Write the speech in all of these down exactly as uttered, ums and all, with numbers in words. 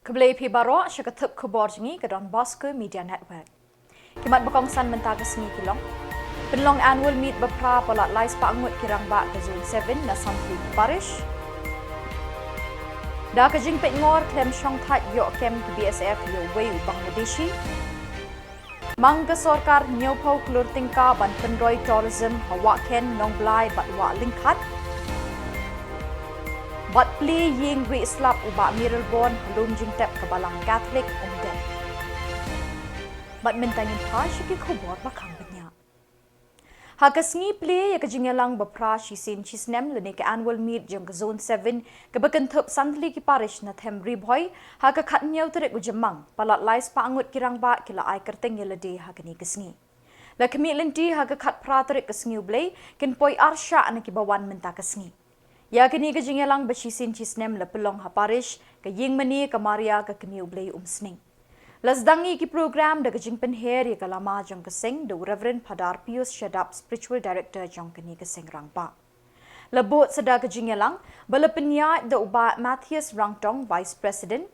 Khublei phi baroh, sha ka tip khubor jong ngi ka Don Bosco Media Network. Ki mat ba kongsan mynta ka sngi ki long: pynlong annual meet ba phra palat lai spah ngut ki rangbah ka Zone seven na Santli Parish. Da ka jingpeit ngor khlem shong thait ïoh kem ki B S F ïa uwei u Bangladeshi. Mang ka sorkar hynñiewphew klur tyngka ban pynroi tourism ha Wah Khen, Nongblai bad Wah Lyngkhat. Bad plie ïing rieh slap u Bah Mayralborn ha lum jingtep ka Balang Katholik Umden. Bad mynta ngin phai sha ki khubor ba kham bniah. Ha ka sngi plie ïa ka jingïalang ba phra shisien shisnem lane ka annual meet jong ka Zone seven kaba kynthup Santli ki Parish na Them Ri Bhoi, ha ka khathynñiew tarik u Jymmang, palat lai spah ngut ki rangbah ki la ai kyrteng ïa lade ha kane ka sngi. La khmih lynti ha ka khatphra tarik ka sngi U Blei, kin poi arshah na kiba wan mynta ka sngi. Ïa kane ka jingïalang ba shisien shisnem la pynlong ha Parish, ka ïing mane ka Maria ka Kmie U Blei Umsning. La sdang ïa ki program da ka jingpynher ïa ka lama jong ka seng da u Reverend Phadar Pius Shadap, Spiritual Director jong kane ka seng rangbah. La bud sa da ka jingïalang ba la pynïaid da u Bah Matthias Rangtong, Vice President,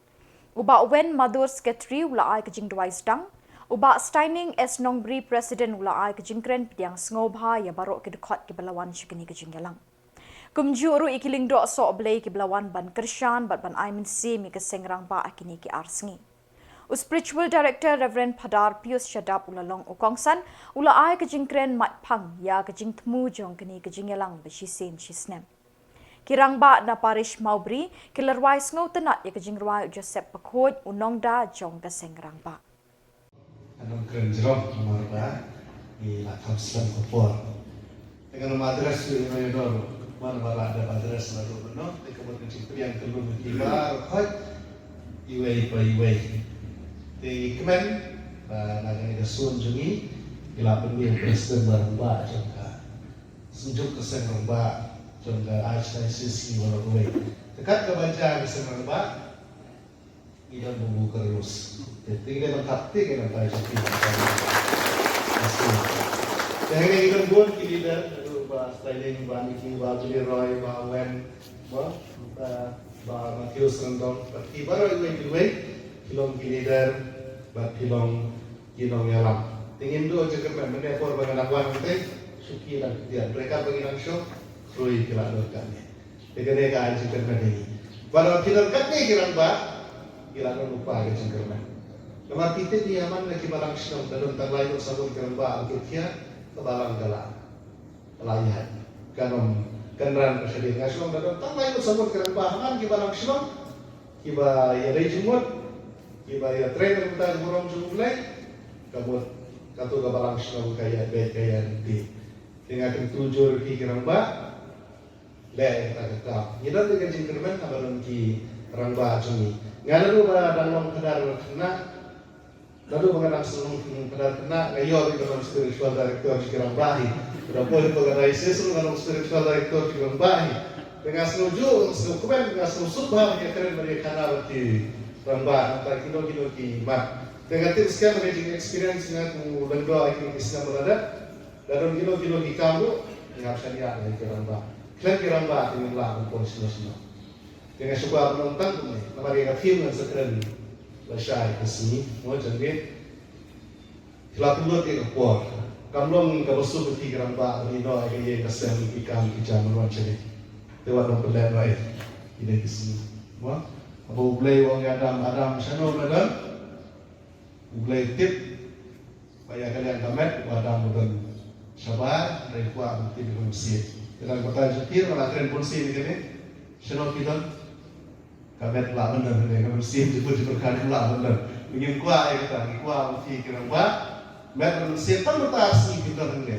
u Bah Wen Madur, Secretary, u la ai ka jingduwai sdang, u Bah Steining S Nongbri, President, u la ai ka jingkren pdiang sngewbha ïa baroh ki dkhot kiba la wan sha kane ka jingïalang. Kumjuh ruh ïa ki lyngdoh sohblei kiba la wan ban kyrshan bad ban ai mynsiem ïa ka seng rangbah ha kine ki ar sngi. U Spiritual Director Reverend Phadar Pius Shadap u la long u kongsan, u la ai ka jingkren matphang ïa ka jingthmu jong kane ka jingïalang ba shisien shisnem. Ki rangbah na Parish Mawbri ki la rwai sngewtynnat ïa ka jingrwai u Joseph Bakhuid, u nongda jong ka seng rangbah. Ngan ym kren jrong namar ba ngi la kham slem ka por. Te ngan ym address ïa uno uno ruh, namar ba la dep address naduh mynno, te ka mut ngan shu pdiang kyllum ïa ki baroh khoit iwei pa iwei. Te ngi kmen ba na kane ka zone jong ngi, ngi la pynmih u president ba rangbah jong ka, seng jong ka seng rangbah jong ka Archdiocese, ngi baroh kawei. Te kat kaba jia ka seng rangbah, ngi don bun ka rules. Te ngi dei ban thap te ngi dei ban thap te. Te hangne ngi don bun ki leader, naduh Bah Steining, Bah Nicky, Bah Billy Roy, Bah Wen, Bah, Bah, Bah Matthew Srendong, bad ki baroh iwei pa iwei, ki long ki leader, bad ki long ki nongïalam. Te ngin duh jingkyrmen, mynne por ba nga dang wan te, shuki dang ktien. Bad ka ba ngi dang shuh, khrui ki la don katne. Te kane ka ai jingkyrmen ïa ngi. Ba la phi don katne ki rangbah, ki la don lypa ka jingkyrmen. Namar phi tip ïa man na ki balang shnong, la don tang lai ngut sabun ki rangbah, ki thiah, ka balang ka la, ka la ïaid. Kan ym, kan ran ka shadien. Nga shnong la don tang lai ngut sabun ki rangbah, man ki balang shnong, kiba ïadei jingmut, kiba ïatrei na ka bynta ka burom jong U Blei, ka mut, kato ka balang shnong ka ïaid beit ka ïaid lynti. Te nga kyntu jur ïa phi ki rangbah, leh ïa kata ka kam. Ngi don ïa ka jingkyrmen haba don ki rangbah jong ngi. Nga naduh ba dang long phadar khynnah, naduh ba nga dang shu long phadar khynnah, nga ïoh ruh ba long spiritual director jong ki rangbah hi. Ba poi ha ka diocese ruh nga long spiritual director jong ki rangbah hi. Te nga sngewjuh, nga sngewkmen, nga sngewsuk bha ban ïakren ban ïakhana bad ki rangbah, nangta kino kino ki mat. Te nga tip skhem ba ka jingexperience nga kum u lyngdoh ha kine ki snem ba la dep. Lada don kino kino ki kam ruh, ngi hap shaniah na ki rangbah. Khlem ki rangbah te ngim lah ban poi shano shano. Te nga shu kwah ban ong tang kumne, namar ïa ka theme ngan sa kren lashai ka sngi, mo, janmiet. Ki la pynlut ïa ka por. Kam long kaba suk ïa ki rangbah ban ïehnoh ïa ka ïing ka sem, ki kam ki jam ban wan shane. Te wat nang pynleh noh ïa kine ki sngi, mo. Haba U Blei u ong ïa Adam, Adam, shano me don? U Blei u tip ba ïa ka liang ka met u Adam u don shabar, hynrei u kwah ban tip ïa ka mynsiem. Te dang batai sha phi, nga la kren bun sien ïa kane. Shano phi don? Ka met lah ban don, hynrei ka mynsiem jingmut jingpyrkhat lah ban don. Ngim kwah ïa kata, ngi kwah ba phi ki rangbah, met bad mynsiem tang mynta sngi phi don hangne.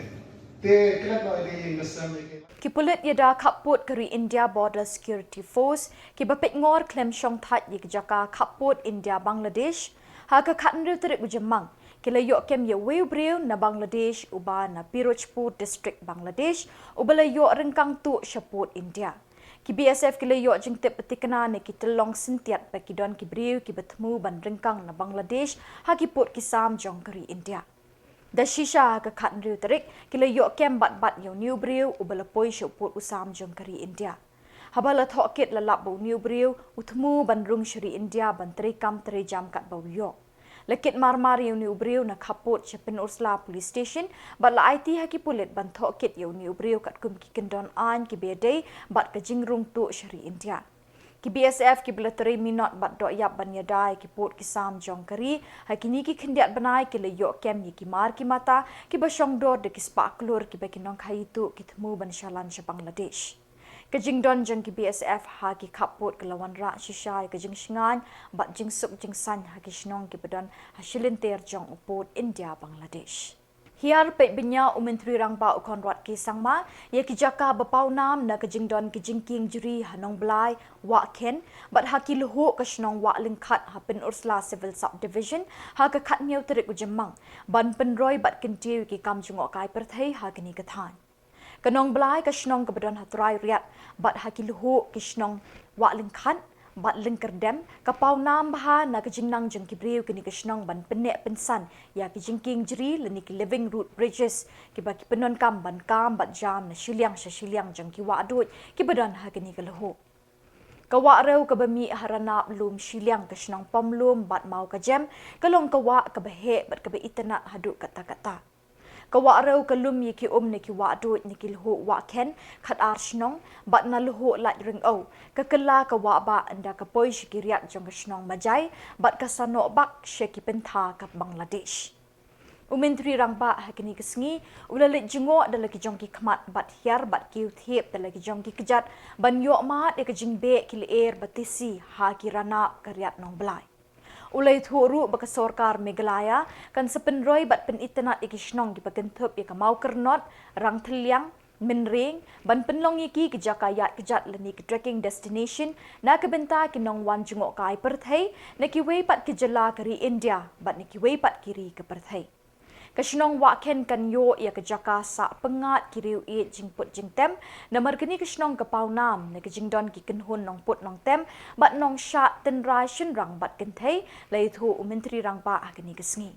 Te klet noh ïa ka ïing ka sem ïa ka Ki pulit ïada khappud ka ri India, Border Security Force, kiba peit ngor khlem shong thait ïa ka jaka khappud India Bangladesh, ha ka khathynriew tarik u Jymmang, ki la ïoh kem ïa uwei u briew na Bangladesh uba na Pirojpur District, Bangladesh, uba la ïoh ryngkang tuh sha pud India. Ki B S F ki la ïoh jingtip ba thikna na ki tyllong syntiat ba ki don ki briew kiba thmu ban ryngkang na Bangladesh ha ki pud ki sam jong ka ri India. Da shisha ha ka khathynriew tarik, ki la ïoh kem bad bat ïa une u briew uba la poi sha u pud u sam jong ka ri India. Haba la thoh kit la lap ba une u briew u thmu ban rung sha ri India ban trei kam trei jam katba u ïoh. La kit marmar ïa une u briew na khappud sha Pynursla Police Station bad la aiti ha ki pulit ban thoh kit ïa une u briew katkum ki kyndon aiñ kiba ïadei bad ka jingrung tuh sha ri India. Ki B S F kiba la trei minot bad dohïap ban ïada ïa ki pud ki sam jong ka ri ha kine ki khyndiat bnai ki la ïoh kem ïa ki mar ki mata kiba shong dor da ki spah klur kiba ki nongkhaii tuh ki thmu ban shalan sha Bangladesh. Ka jingdon jong ki B S F ha ki khappud ka la wanrah shisha ïa ka jingshngaiñ bad jingsuk jingsaiñ ha ki shnong kiba don ha shilynter jong u pud India Bangladesh. Hiar peit bniah u Myntri Rangbah u Conrad K Sangma ïa ki jaka ba pawnam na ka jingdon ki jingkieng jri ha Nongblai, Wahkhen bad ha ki lhuh ka shnong Wahlyngkhat ha Pynursla Civil Sub Division ha ka khathynñiew tarik u Jymmang ban pynroi bad kyntiew ïa ki kam jngohkai pyrthei ha kane ka thaiñ. Ka Nongblai ka shnong kaba don ha trai riat bad ha ki lhuh ki shnong Wahlyngkhat bad Lyngkyrdem ka pawnam bha na ka jingnang jong ki briew kane ka shnong ban pynneh pynsan ïa ki jingkieng jri lane ki living root bridges kiba ki pyndonkam ban kam bad jam na shiliang sha shiliang jong ki wahduid kiba don ha kane ka lhuh. Ka wahrew kaba mih ha Ranap Lum Shiliang ka shnong Pamlum bad Mawkajem ka long ka wah kaba heh bad kaba itynnad haduh katta katta. Ka wahrew ka lum ïa ki um na ki wahduid na ki lhuh Wahkhen khatar shnong bad na lhuh Laitryng'ew ka kylla ka wah bah ynda ka poi sha ki riat jong ka shnong Majai bad ka sa noh bak sha ki pyntha ka Bangladesh. U Myntri Rangbah ha kane ka sngi u la leit jngoh da la ki jong ki khmat bad hiar bad kiew thiep da la ki jong ki kjat ban ïoh mad ïa ka jingbeh ki lyer ba tisi ha ki ranap ka riat Nongblai. U la ïathuh ruh ba ka sorkar Meghalaya kan sa pynroi bad pynitynnad ïa ki shnong kiba kynthup ïa ka Mawkyrnot, Rangthylliang, Mynrieng ban pynlong ïa ki ki jaka ïaid kjat lane ki trekking destination na ka bynta ki nongwan jngohkai pyrthei na kiwei pat ki jylla ka ri India bad na kiwei pat ki ri ka pyrthei. Ka shnong Wahkhen kan ïoh ïa ka jaka sah pyngngad ki riew ïeit jingput jingtem namar kane ka shnong ka pawnam na ka jingdon ki kynhun nongput nongtem bad nongshad tynrai shynrang bad kynthei, la ïathuh u Myntri Rangbah ha kane ka sngi.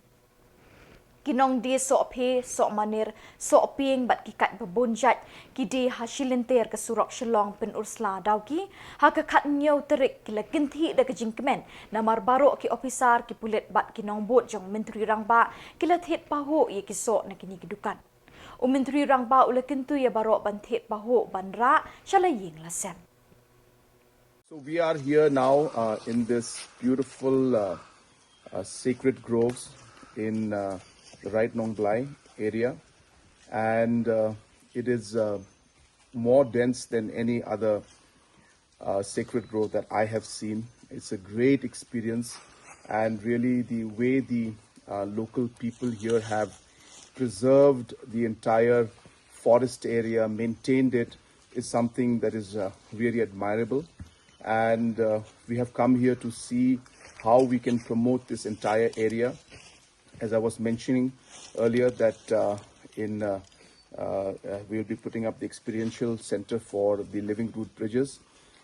Ki nongdie Sohphe, Sohmaner, Sohpieng bad ki kait ba bun jait ki die ha shilynter ka surok Shillong Pynursla Dawki ha ka khathynñiew tarik ki la kynthih da ka jingkmen namar baroh ki ophisar, ki pulit bad ki nongbud jong u Myntri Rangbah ki la thied pahuh ïa ki soh na kine ki dukan. U Myntri Rangbah u la kyntu ïa baroh ban thied pahuh ban rah sha la ïing la sem. So we are here now uh, in this beautiful uh, uh, sacred groves in uh, the Right Nongblai area, and uh, it is uh, more dense than any other uh, sacred grove that I have seen. It's a great experience, and really the way the uh, local people here have preserved the entire forest area, maintained it, is something that is uh, really admirable. And uh, we have come here to see how we can promote this entire area. As I was mentioning earlier, that uh, in uh, uh, uh, we'll be putting up the experiential center for the living root bridges,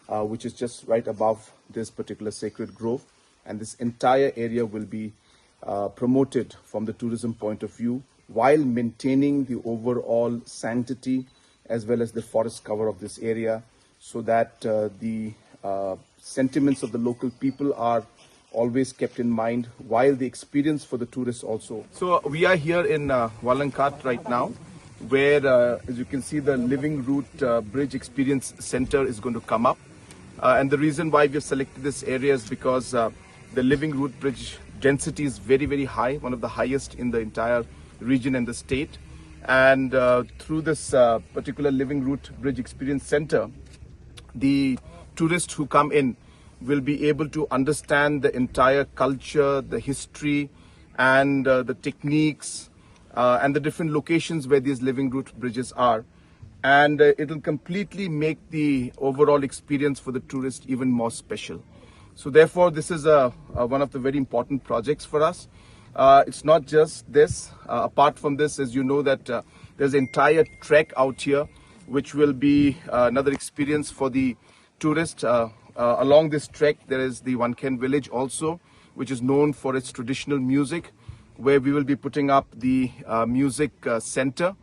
uh, which is just right above this particular sacred grove. And this entire area will be uh, promoted from the tourism point of view while maintaining the overall sanctity as well as the forest cover of this area, so that uh, the uh, sentiments of the local people are always kept in mind, while the experience for the tourists also. So we are here in uh, Wahlyngkhat right now, where, uh, as you can see, the Living Root uh, Bridge Experience Center is going to come up. Uh, and the reason why we've selected this area is because uh, the Living Root Bridge density is very, very high, one of the highest in the entire region and the state. And uh, through this uh, particular Living Root Bridge Experience Center, the tourists who come in will be able to understand the entire culture, the history, and uh, the techniques uh, and the different locations where these living root bridges are. And uh, it'll completely make the overall experience for the tourist even more special. So therefore, this is a, a, one of the very important projects for us. Uh, it's not just this. Uh, apart from this, as you know that uh, there's an entire trek out here, which will be uh, another experience for the tourist. Uh, uh, along this trek, there is the Wanken village also, which is known for its traditional music, where we will be putting up the uh, music uh, center.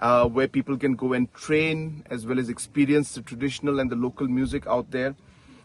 uh, where people can go and train as well as experience the traditional and the local music out there.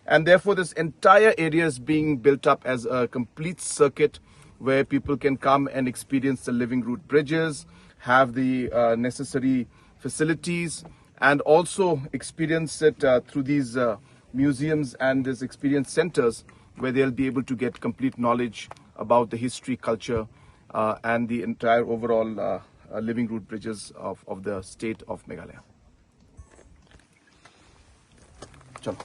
And therefore, this entire area is being built up as a complete circuit where people can come and experience the living root bridges, have the uh, necessary facilities, and also experience it uh, through these uh, museums and these experience centers where they'll be able to get complete knowledge about the history, culture, uh, and the entire overall uh, uh, living root bridges of, of the state of Meghalaya. Chalo.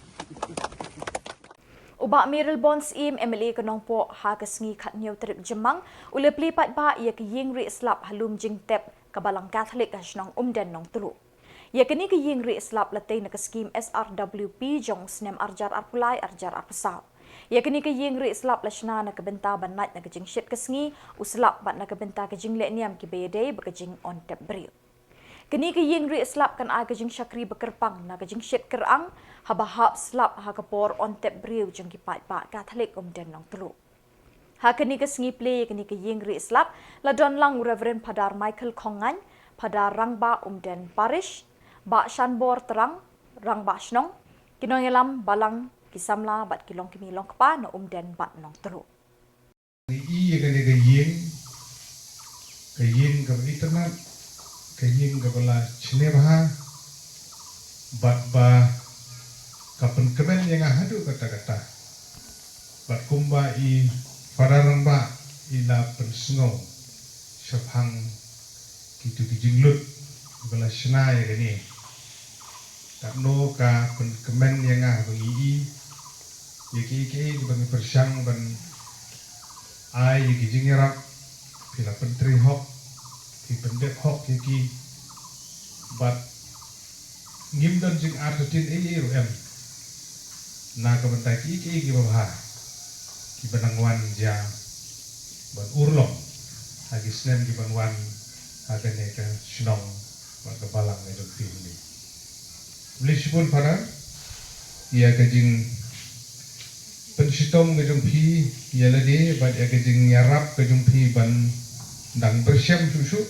U Bah Mayralborn Syiem, M L A ka Nongpoh, ha ka sngi khathynñiew tarik Jymmang, u la plie paidbah ïa ka ïing rieh slap ha lum jingtep ka Balang Katholik ha shnong Umden Nongtluh. Ïa kane ka ïing rieh slap la tei na ka skhim S R W P jong u snem arhajar arphew lai arhajar arphew saw. Ïa kane ka ïing rieh slap la shna na ka bynta ban lait na ka jingshit ka sngi, u slap bad na ka bynta ka jingleh niam kiba ïadei bad ka jingwan tep briew. Kane ka ïing rieh slap kan ai ka jingshakri ba kyrpang na ka jingshit kyrang haba hap slap ha ka por wan tep briew jong ki paidbah Katholik Umden Nongtluh. Ha kane ka sngi plie ïa kane ka ïing rieh slap la don lang u Reverend Phadar Michael Khongngaiñ, Phadar Rangbah Umden Parish, Bah Shanbor Terang, Rangbah Shnong, ki nongïalam balang, ki samla bad ki longkmie longkpa na Umden bad Nongtluh. Ngi i ïa kane ka ïing, ka ïing kaba itynnad, ka ïing kaba la chne bha bad ba ka pynkmen ïa nga haduh katta katta. Bad kumba i Phadar Rangbah i la pynsngew shaphang kitu ki jinglut kiba la shna ïa kane. Katno ka pynkmen ïa nga ba ngi i ïa kiei kiei kiba ngi pyrshang ban ai ïa ki jingïarap, phi la pyntrei hok, phi pyndep hok ïa ki. Bad ngim don jingartatien ei ei ruh em na ka bynta kiei kiei kiba bha kiba nang wan jia ban urlong ha ki snem kiban wan ha kane ka shnong bad ka balang ka jong phi mynne. Khublei shibun Phadar ïa ka jingpynshitom ka jong phi ïa lade bad ïa ka jingïarap ka jong phi ban dang breshem shuh shuh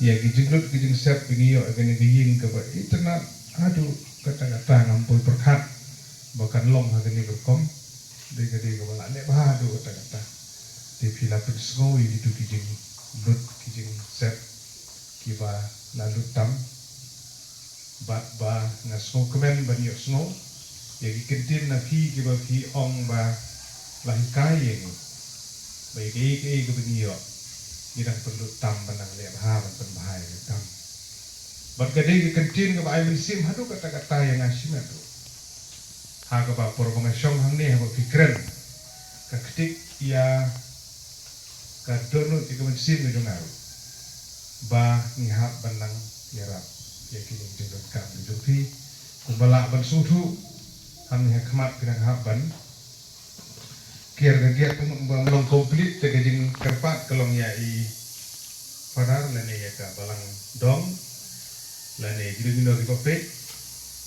ïa ki jinglut ki jingsep ba ngi ïoh ïa kane ka ïing kaba itynnad haduh katta katta, ngam poi pyrkhat ba kan long ha kane ka rukom. Dei ka dei kaba la leh bha haduh katta katta. Te phi la pynsngew ïa kitu ki jinglut ki jingsep kiba la lut tam. Bad ba nga sngewkmen ban ïohsngew ïa ki kyntien na phi kiba phi ong ba la hikai ïa ngi ba ïa kiei kiei kiba ngi ïoh ngi dang pynlut tam ban dang leh bha ban pynbha ïa ka kam. Bad ka dei ka kyntien kaba ai mynsiem haduh katta katta ïa nga shimet ruh. Ha kaba por ba nga shong hangne haba phi kren ka ktik ïa ka dohnud ïa ka mynsiem ka jong nga ruh ba ngi hap ban nang ïarap ïa ki jingdonkam ka jong phi. Kumba lah ban sngewthuh hangne ha khmat phi nang hap ban kiar ka giat kumba long complete te ka jingkyrpad ka long ïa i Phadar lane ïa ka balang dong lane jino jino kiba peit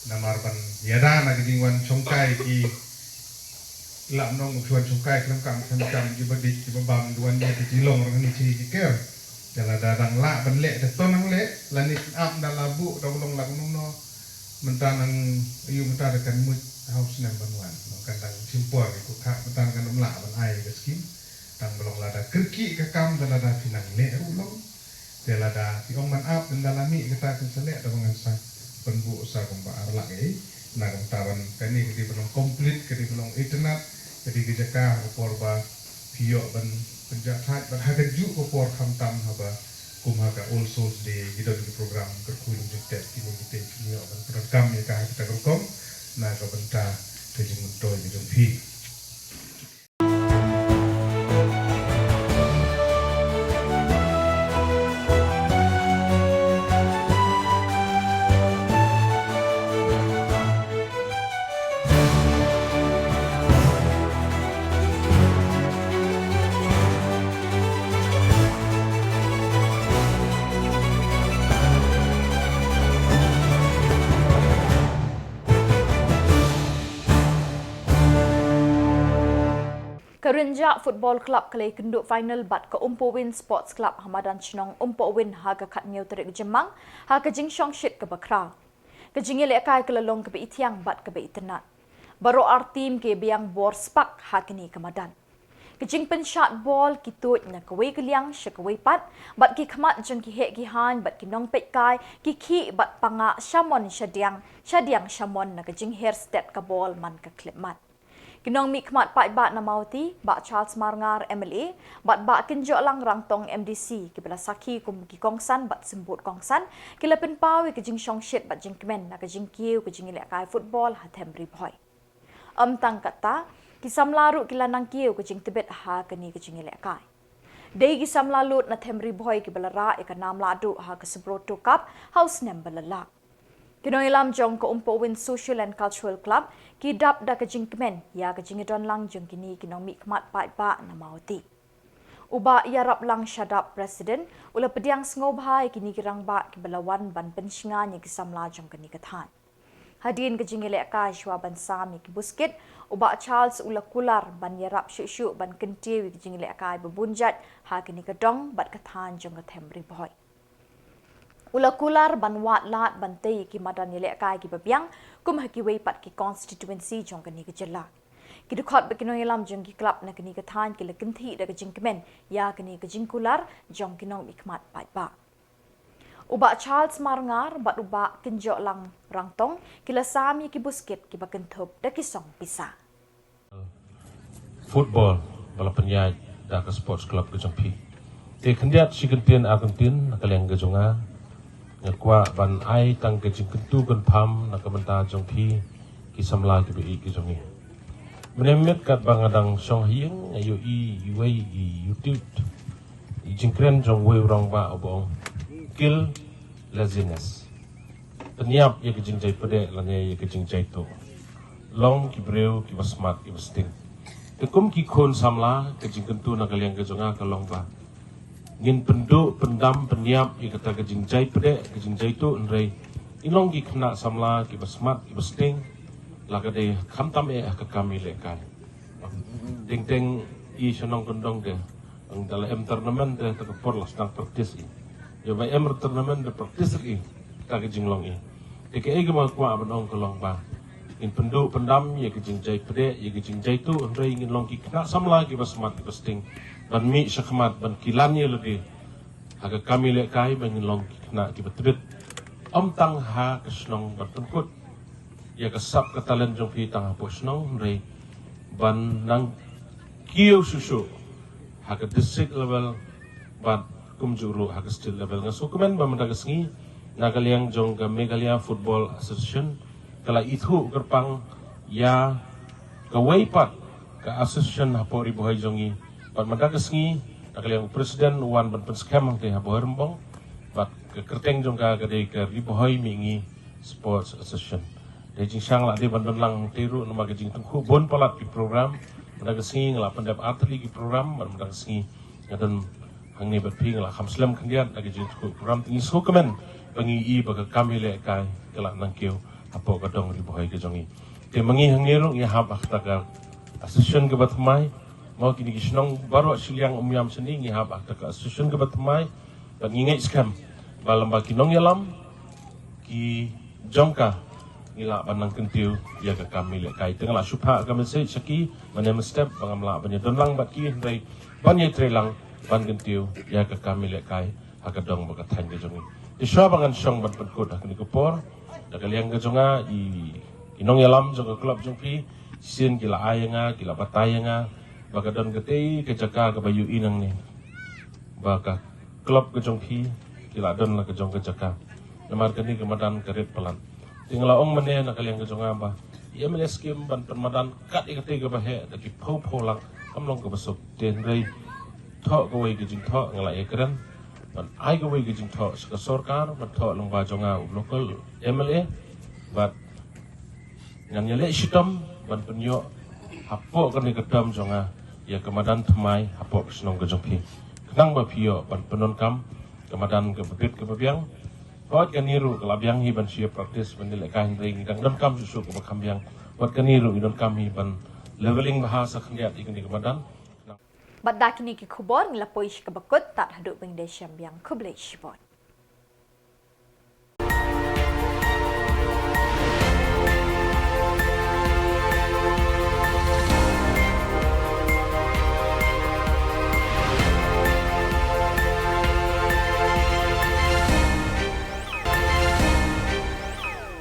namar ban ïada na ka jingwan shongkai ki lah nong u wan shongkai khlem kam khlem kam kiba dik kiba bam ki wan ïa ka jinglong rang ni chi ki ker. Te lada dang lah ban leh te to nang leh lane ap da la buh da u long la kumno mynta nang ayu mynta da kan muj ha u snem ban wan nong kan dang shim por ki kut kha mynta kan dang lah ban ai ka skim. Tang ba long lada kyrkieh ka kam da lada phi nang leh ruh long. Te lada phi ong man ap ynda la mih kata kan sa leh da ba ngan sa pynbuh sa kumba ar lak ei. Na kumta ban kane ka dei ba long complete ka dei ba long itynnad ka dei ka jaka ha ka por ba phi ïoh ban pynjah thait bad ha kajuh ka por khamtam haba kum ha ka All Souls Day ki don ki program kyrkhu lum jingtep kine ki te phi ïoh ban pyndonkam ïa ka ha kita ka rukom na ka bynta ka jingmyntoi ka jong phi. Ka Rynjah Football Club ka la ïakynduh final bad ka Umpowin Sports Club ha madan shnong Umpowin ha ka khathynñiew tarik Jymmang ha ka jingshongshit kaba khraw. Ka jingïalehkai ka la long kaba ithiang bad kaba itynnad. Baroh ar team ki biang bor spak ha kane ka madan. Ka jingpynshad bol ki tuid na kawei ka liang sha kawei pat, bad ki khmat jong ki heh ki haiñ bad ki nongpeitkai ki khih bad pangah shamon shadiang, shadiang shamon na ka jingher stet ka bol man ka khlipmat. Ki nongmihkhmat paidbah na Mawhati, Bah Charles Marngar M L A bad Bah Kynjohlang Rangtong M D C, kiba la sakhi kum ki kongsan bad symbud kongsan, ki la pynpaw ïa ka jingshongshit bad jingkmen na ka jingkiew ka jingïalehkai football ha them Ri Bhoi. Ym tang katta, ki samla ruh ki la nang kiew ka jingtbit ha kane ka jingïalehkai. Dei ki samla lut na them Ri Bhoi kiba la rah ïa ka nam lahduh ha ka Subroto Cup ha u snem ba la leit. Ki nongïalam jong ka Umpowin Social and Cultural Club ki dap da ka jingkmen ïa ka jingïadonlang jong kine ki nongmihkhmat paidbah na Mawhati. U Bah Ïaraplang Shadap, President, u la pdiang sngewbha ïa kine ki rangbah kiba la wan ban pynshngaiñ ïa ki samla jong kane ka thaiñ. Hadien ka jingïalehkai, shuwa ban sam ïa ki buskit, u Bah Charles u la kular ban ïarap shuh shuh ban kyntiew ïa ka jingïalehkai ba bun jait ha kane ka dong bad ka thaiñ jong ka them Ri Bhoi. U la kular ban wad lad ban tei ïa ki madan ïalehkai kiba biang, kum ha kiwei pat ki constituency jong kane ka jylla. Ki dkhot bad ki nongïalam jong ki club na kane ka thaiñ ki la kynthih da ka jingkmen ïa kane ka jingkular jong ki nongmihkhmat paidbah. U Bah Charles Marngar bad u Bah Kynjohlang Rangtong ki la sam ïa ki buskit kiba kynthup da ki song pisa. Football ba la pynïaid da ka sports club ka jong phi. Te khyndiat shi kyntien ar kyntien na ka liang ka jong nga, nga kwah ban ai tang ka jingkyntu kynpham na ka bynta jong phi ki samla kiba ïeit ki jong ngi. Mynne mynmiet katba nga dang shong ha ïing, nga ïohi iwei i YouTube, i jingkren jong uwei u rangbah uba ong, kill laziness. Pynïap ïa ka jingjai pdeh lane ïa ka jingjai tuh. Long ki briew kiba smat kiba sting. Te kum ki khun samla, ka jingkyntu na ka liang ka jong nga ka long ba ngin pynduh pyndam pynïap ïa kata ka jingjai pdeh, ka jingjai tuh, hynrei ngin long ki khynnah samla kiba smat kiba sting, la ka dei khamtam eh ha ka kam ïalehkai. Teng teng i shnong kyndong te, ynda la em tournament te, ta ka por la sdang practice i. Ïa ba em tournament te practice i, ta ka jinglong i. Te kaei kaba nga kwah ban ong ka long ba ngin pynduh pyndam ïa ka jingjai pdeh, ïa ka jingjai tuh, hynrei ngin long ki khynnah samla kiba smat kiba sting ban mih shakhmat ban kilan ïa lade ha ka kam ïalehkai, ba ngin long ki khynnah kiba tbit. Ym tang ha ka shnong ban pynkut ïa ka sap ka talent jong phi tang hapoh shnong, hynrei ban nang kiew shuh shuh ha ka district level bad kumjuh ruh ha ka state level. Nga sngewkmen ba mynta ka sngi na ka liang jong ka Meghalaya Football Association ka la ithuh kyrpang ïa kawei pat ka association hapoh Ri Bhoi jong ngi. Bad mynta ka sngi na ka liang u president u wan ban pynskhem hangtei ha Bhoirymbong. Bad ka kyrteng jong ka ka dei ka Ri Bhoi Mihngi Sports Association. Dei jingshang la dei ban don lang hangtei ruh namar ka jingtyngkhuh bun palat ki program. Mynta ka sngi nga la pyndep artylli ki program, bad mynta ka sngi nga don hangne bad phi, nga la kham slem khyndiat da ka jingtyngkhuh program. Te ngi sngewkmen ba ngi i ba ka kam ïalehkai ka la nang kiew hapoh ka dong Ri Bhoi ka jong ngi. Te ma ngi hangne ruh ngi hap ha kata ka association kaba thymmai. Mo kine ki shnong baroh shiliang Umïam shane ngi hap ha kata ka association kaba thymmai. Bad ngi ngeit skhem ba lem bad ki nongïalam ki jong ka ngi lah ban nang kyntiew ïa ka kam ïalehkai. Te nga la shu phah ka message sha ki mynne mynstep ba ngam lah ban ïadon lang bad ki, hynrei ban ïatrei lang ban kyntiew ïa ka kam ïalehkai ha ka dong bad ka thaiñ ka jong ngi. Te shuwa ba ngan shong ban pynkut ha kane ka por, da ka liang ka jong nga, i, i nongïalam jong ka club jong phi, shisien ki la ai ïa nga, ki la batai ïa nga ba ka don katei ka jaka kaba ïohi nangne ba ka club ka jong phi ki la don la ka jong ka jaka. Namar kane ka madan ka rit palat. Te nga la ong mynne na ka liang ka jong nga ba i M L A scheme ban pynmadan kat ïa katei kaba heh da ki phew phew lak kam long kaba suk. Te hynrei thoh kawei ka jingthoh, nga la ïakren ban ai kawei ka jingthoh sha ka sorkar ban thoh lyngba jong nga u local M L A. Bad ngan ïaleh shitom ban pynïoh hapoh kane ka term jong nga ïa ka madan thymmai hapoh ka shnong ka jong phi, khnang ba phi ïoh ban pyndonkam ka madan kaba bit kaba biang. Wat kane ruh ka la biang hi ban shu ïa practice ban ïalehkai, hynrei ngi dang donkam shuh shuh kaba kham biang. Wat kane ruh ngi donkam hi ban levelling bha sa khyndiat ïa kane ka madan. Bad da kine ki khubor ngi la poi sha kaba kut, tad haduh ban da shem biang, khublei shibun.